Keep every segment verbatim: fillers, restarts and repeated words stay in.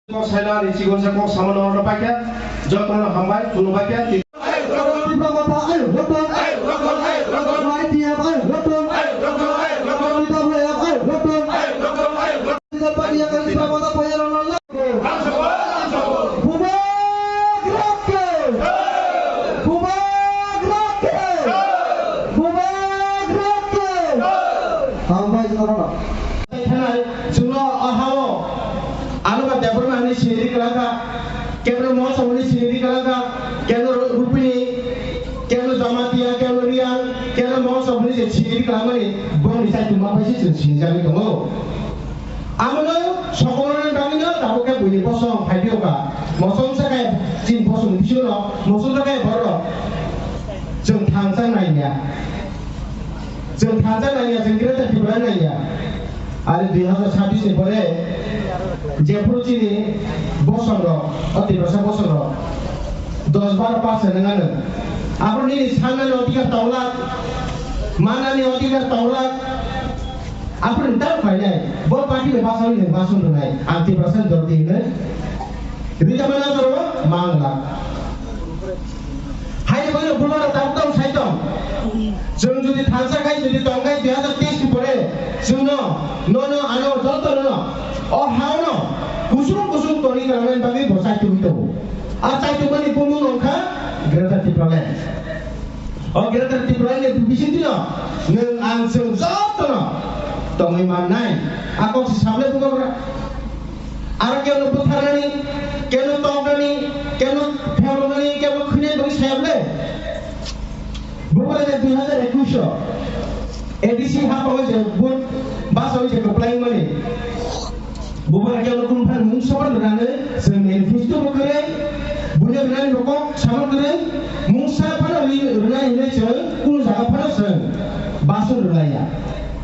Kok saina ni chigon sa kok sama no no paikha, jotono hambai, khulumbai kha. Tipra Motha, ayo, roton. Y T F, ayo, roton. Tipra Motha, ayo, roton. Tipra Motha, ayo, roton. Bubagra ke! Bubagra ke! Bubagra ke! Hambai, jotono. Thanai, chwngno o ha-o, ano ba Debbarma hwnwi sini rikla kha, kebra Mohotsav hwnwi sini rikla kha, kebra Rupini, kebra Jamatia, kebra Riyang, kebra Mohotsav hwnwi je sini rikla mani, bongni saichung ma bai se chwng sini jagwi tongo. Amono sokomorni bagwino tabuk khe buini bosong phai phiyokha. Mosong sa khe chini bosong bisingo, mosong sa khe borok. Chwng thansa naiya. Chwng thansa naiya, chwng Greater Tripura naiya. Ari dui hazar sabbish ni pore jephuru chini bosong rok, o Tiprasa bosong rok dos baro percent wng ano. Abo nini sanani odhikar tonglak, manani odhikar tonglak, aphuru ni tamo khlainai, bo party bai basa wngwi basong rwnai, ang Tiprasa ni dol di hwnwi. Rita mana joro mangla. Hai bono bulara tabuk tamo sai tong. Chwng jodi thansa khai, jodi tong khai, dui hazar teis ni pore chwngno, nono, ano, jotono, o haono kusung kusung toni kwlangnani bagwi bo chaitung tongo. A chaitungmani bumung wngkha Greater Tipraland. O Greater Tipraland ni bisingtwino nwng ang chwng jotono tongwi mannai. A kok se sablai bubagra. Aro keno butharnani, keno toknani, keno phemroknani, keno khwinani bagwi saya ble. Bubagra je dui hazar ekush o A D C hapao je vote basa je kwplai mani. Bubagra keno kunu phan mung sobar rwnani, chwng manifesto bo kwrwi, buino rwnani bo kok sama kwrwi, mungsa phano rwnani hinwi chwng kunu jaga phano chwng basong rwnaiya.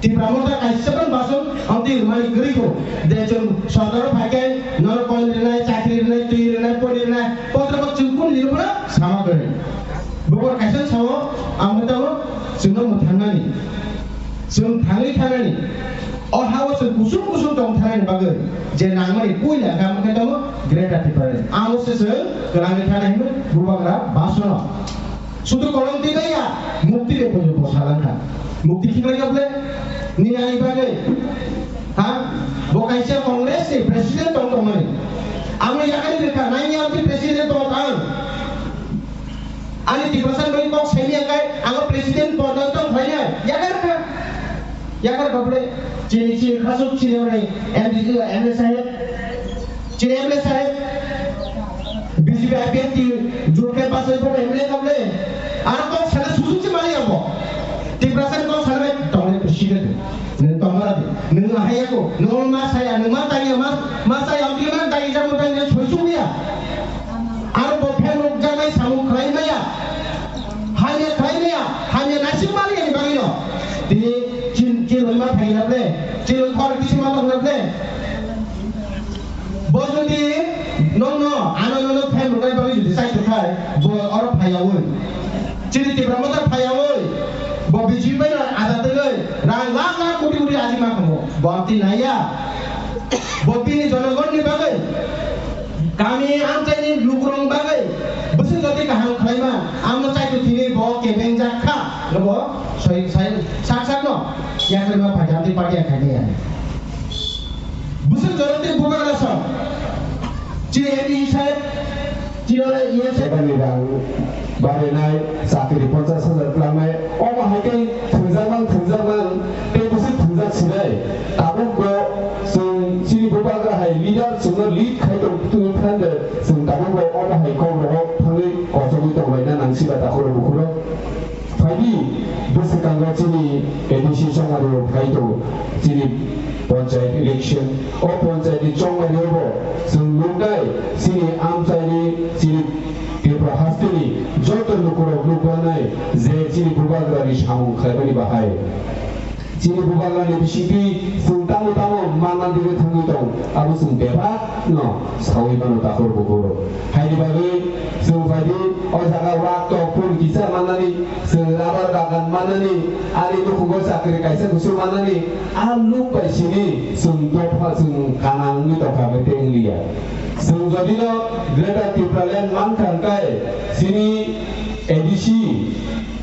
Tipra Motha kaisa phano basong amtwi rwmani kwrwi kho. Je chwng sorkaro phai khe norok koi rwnai, chakri rwnai, twi rwnai, pori rwnai, potra bo chwng kunu rwnai phano sama kwrwi. Bubar kaisa sao, ang khe tamo chwngno mwthangnani. Chwng thangwi thangnani. O hao chwng kusung kusung tong thangnani bagwi je nangmani puila kamo khe tamo Greater Tipraland. Amo se chwng kwlangwi thangnai hwnwi bubagra basono. Sudu kolom twi baiya, mukti de pojo bo salangkha. Mukti khiklai kable, nini ani bagwi. Ha? Bo kaisa Congress ni president tong tongmani. Amo yakari rwkha, naini amtwi president tong ang. Ani Tiprasa bai kok saini angkai, ang president pordon tong phainai. Yakar kha. Yakar kha ble. Chini, chini khasuk chini ore M D C, M L A saheb. Chini M L A saheb, B J P I P F T jurkai pasai bo M L A kable. Aro kok sana susuk si mali abo. Tiprasa kok sana bai tongni president. Nung tongmara di. Nung ahai ako. Nung ma saya, nung ma tanya, ma, ma saya, ambil ma tanya, jamu tanya, choi chum ya. Aro bo phemrok jagai samung khlai maya. Hamya khlai maya, hamya naising mali ani bagwi no. Tini chin, chin hoi ma thai na ble. Chin hoi khor kisi ma tong na ble. Bo jodi nokno, ano nono phai mwnai bagwi jodi chai tongkhai, bo oro phaiyaui. Chini Tipra Motha phaiyaui. Bo B J P bai no ada tengwi rang lakh lakh koti koti aji ma kamo. Bo amtwi naiya. Bo bini jonogonni bagwi, kami amchaini lukurokni bagwi bwswk jotoi kaham khlaima, amno chaitu thini bo kebengjak kha. Nobo soi, sai, sak sakno yakarima phaikha, amtwi party ya khaikha ya. Bwswk jorok tei bubagra song. Chini M D C saheb, chini E M saheb. Sebenarni rang barinai, chakri ponchas hajar kwlangnai, omo hai khe thwngjakmang, thwngjakmang, tei bwswk thwngjak sinai. Tabuk bo chwng chini bubagra hai leader chwngno lead khai tong twi thangde, chwng tabuk bo omo hai kok rohor thangwi kochogwi tonglaina nang siba takhoro bukhoro. Phaidi, bwswkango chini A D C chongmario phai tongo, chini panchayat election. O panchayat ni chongmario bo chwng nuknai, chini amchaini, chini Tripura hasteni joto lukurok nuklanai je chini bubagrani samung khlaimani bahai. Chini bubagrani bisingtwi chwng tamo tamo manna digwi thangwi tong, abo chwng bebak no saui mano takhor bukhoro. Haini bagwi chwng phaidi o jaga wak tok pun kisa mannani, chwng rabar bagan mannani, ani nukhugo chakri kaisa kusu mannani, a luk bai sini chwng dopha chwng kana wngwi tongkha bai tei wngliya. Chwng jodi no Greater Tipraland mankha hwnkhe chini A D C,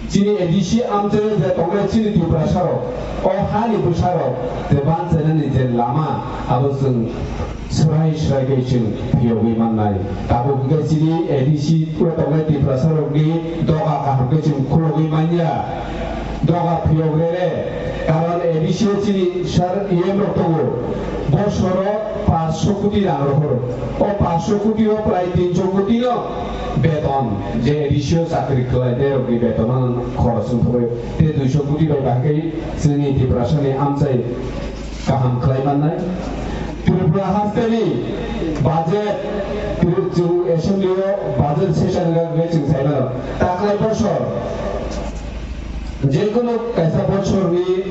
chini A D C amchaio je tongnai chini Tiprasa rok, o hani bwsa rok je banchainani je lama, abo chwng swrai swrai khe chwng phiyogwi mannai. Tabuk hwnkhe chini A D C o tongnai Tiprasa rokni doga kaham khe chwng khulogwi manya. Doga phiyok rere, karon A D C o chini sir E M rok tongo, bosoro paanch sho koti rang rohoro. O paanch sho koti o prai tin sho koti no beton, je A D C o chakri khlai de rokni beton no khoros wng thogwi, te dui sho koti bai bahai chini Tiprasa ni amchai kaham khlai mannai. Tripura hasteni budget, Tri-, chwng assembly o budget session wngkha hwnkhe chwng sai mano. Taklai bosor, jekunu kaisa bosorni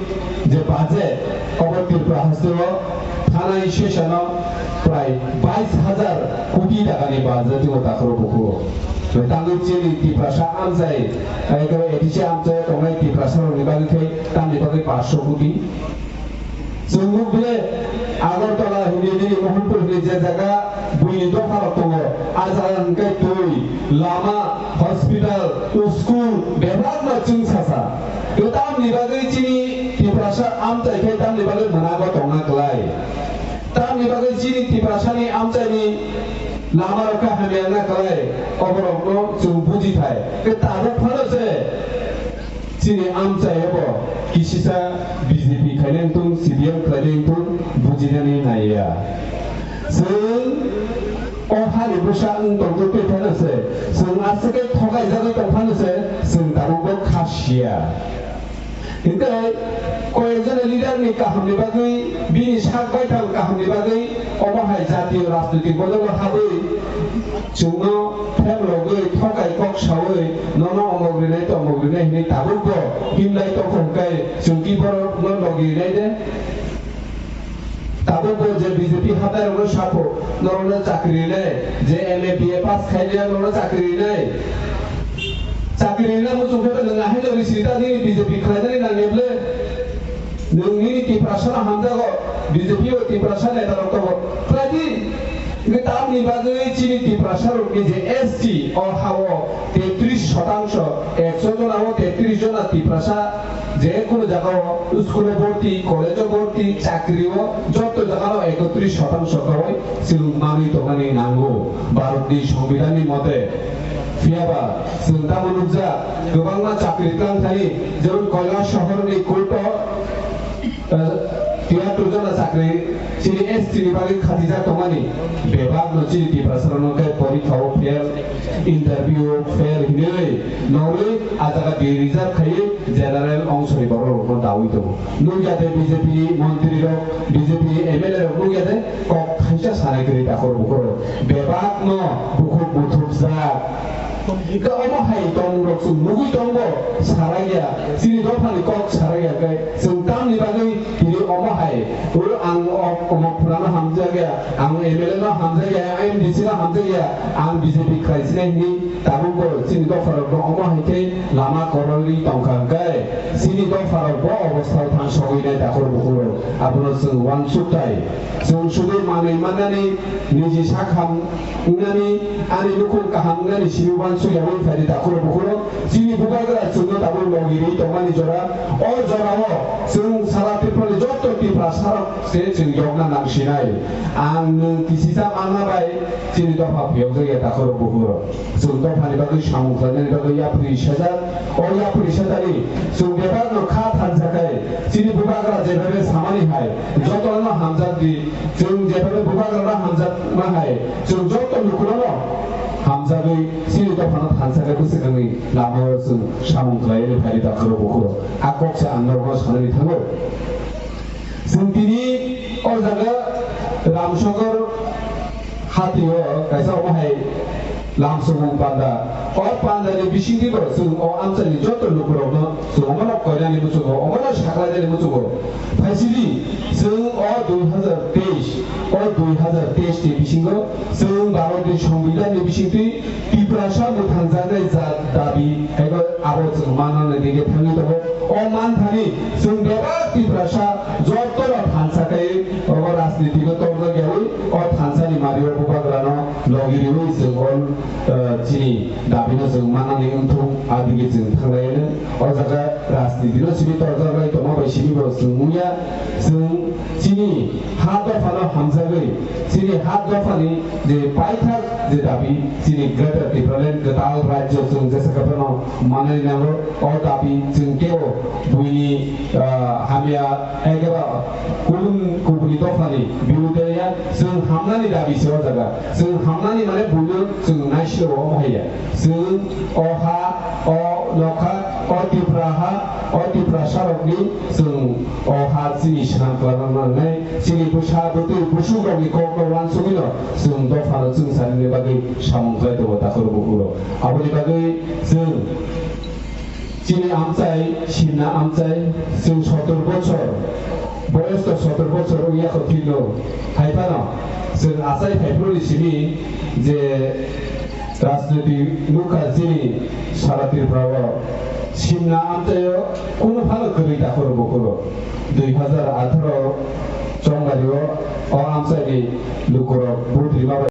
je budget, obo Tripura hasteo thanai session o prai bais hajar koti takani budget tongo takhoro bukuo. Tangwi chini Tiprasa amchai, ekoro A D C amchai tongnai Tiprasa rokni bagwi khe tamni bagwi paanch sho koti. Chwng nuk bile Agartala hwnwi nini Mohanpur hwnwi je jaga buini dopha rok tongo, a jaga hwnkhe twi, lama, hospital, school bebak no chwng sasa. Tei tamni bagwi chini Tiprasa amchai khe tamni bagwi mwnago tongna klai. Tamni bagwi chini Tiprasani amchaini lama rok khe hamya wngna klai, oborokno chwng buji thai. Tei tabuk phano se Chini amchai obo kisisa B J P khainai wngthung, C P M khlainai wngthung, bujinani naiya. Chwng o hani bwsa wng tongtwi twi phano se, chwng aswk khe thokaijagwi tong phano se, chwng tabukbo kha siya. Hinkhe koyekjona leader ni kahamni bagwi, bini sak baithang kahamni bagwi, omo hai jatiyo rajnoitik bodolo habwi, chwngno phemlogwi, thokai kok saui, nono omok rinai, tomok rinai hinwi tabukbo himlai tongkha hwnkhe, chwng ki borokno logi rinai de? Tabukbo je B J P hatai rokno sapho, norokno chakri rinai, je M A B A pass khainai norokno chakri rinai. Chakri rina muchung khe nwng ahai no risi ta nini B J P khlainani nangya ble? Nwng nini Tiprasa no hamjago, B J P o Tiprasa neta rok tongo. Khlai di. Hwnkhe tamni bagwi chini Tiprasa rokni je S T o ha-o tetris shotangsho, ekso jona o tetris jona Tiprasa je kunu jaga o school o borti, college o borti, chakri o joto jaga no ekotris shotangsho kawai chwng manwi tongmani nango Bharat ni Songbidan ni mote. Phiya ba, chwng tamo nukjak, kwbangma chakri tlang thani, jemon Kailash sohor ni kulto, eh, tiyatru jona chakri, chini S T ni bagwi khatijak tongmani, bebak no chini Tiprasa rok no khe porikha o fail, interview o fail hinwi, norwi a jaga di reserve khai, general ongso ni borok rok no dawi tongo. Nukya de B J P montri rok, B J P M L A rok nukya de kok thaisa sanai kwrwi takhor bukhoro. Bebak no bukhuk buthukjak. Hwnkhe omo hai tong rok chwng nugwi tongo, sarakya. Chini dophani kok sarakya khe chwng tamni bagwi tini omo hai. Oro ang o-, omo phurano hamjakya, ang M L A no hamjakya, M D C no hamjakya, ang B J P khlai sinai hwnwi tabukbo chini dopharokno omo hai khe lama kororwi tongkha hwnkhe chini dopharok bo obostha o thangsogwi nai takhor bukhurok. Abono chwng uansuk tai. Chwng sudu manwi mannani niji sak ham wngnani, ani nukhung kaham wngnani simi uansuk ya wi phaidi takhoro bukhuro. Chini bubagra chwngno tabuk logi ri tongmani jora. O jorao chwng sara Tripurani joto Tiprasarok se chwng yokna nangsinai. Ang nwng kisisa manna bai chini dopha phiyokjakya takhoro bukhuro. Chwng dophani bagwi samung khlainani bagwi yapri sajak. O yapri sajani chwng bebakno kha thansa khai chini bubagra jebabe samani hai jotono hamjak di. Chwng jebabe bubagrano hamjakma hai chwng joto nukhungno hamjagwi chini dophano thansa khai bwswkangni lamao chwng samung khlainani phaidi takhoro bukhuro. A kok se ang norokno sanani thango. Chwng tini o jaga Ramsokor hatio kaisa omo hai Lamsong panda. O panda ni bisingtwi bo chwng o amchaini joto lukurokno chwng omono koinani muchungo, omono saklainani muchungo. Phaisidi chwng o dui hazar teis, o dui hazar teis ni bisingo chwng Bharat ni Songbidan ni bisingtwi Tiprasa mwthangjaknai jat dabi ego abo chwng manna nai digi thangwi tongo. O manthani chwng bebak Tiprasa jotono thansa khai obo rajniti no torjak yawi o thansa ni mario bubagrano logi riwi chwng o, eh, chini dabi no chwng manna nai wngthung adigi chwng thanglaino o jaga rajniti no simi torjak lai tongma bai simi bo chwng wngya chwng chini ha dopha no hamjagwi chini ha dopha ni je paithak je dabi chini Greater Tipraland kwtal rajyo chwng jesa khe phano manwi nango. O dabi chwng teibo buini, ah, hamya ekeba kubun kubuni dophani birude ya chwng hamnani dabi se o jaga. Chwng hamnani mane buino chwng naisiro omo haiya. Chwng o ha, o nokha, o Tipra ha, o Tiprasarokni chwng o ha chini swnam kwlangna nangnai, chini bwsa bwtwi busukrokni kokno uansugwino chwng dophano chwngsarini bagwi samung khlai tongo takhurok bukhurok. Aboni bagwi chwng chini amchai, simna amchai, chwng sotor bochor, boyos to sotor bochor wngya kho phino, hai phano chwng achai phaiphuru ni simi je rajniti nukha chini sara Tripura o simna amchaio kunu phano kwrwi takhurok bukhurok. Dui hazar atharo chongbario o amchaini lukurok vote rima bai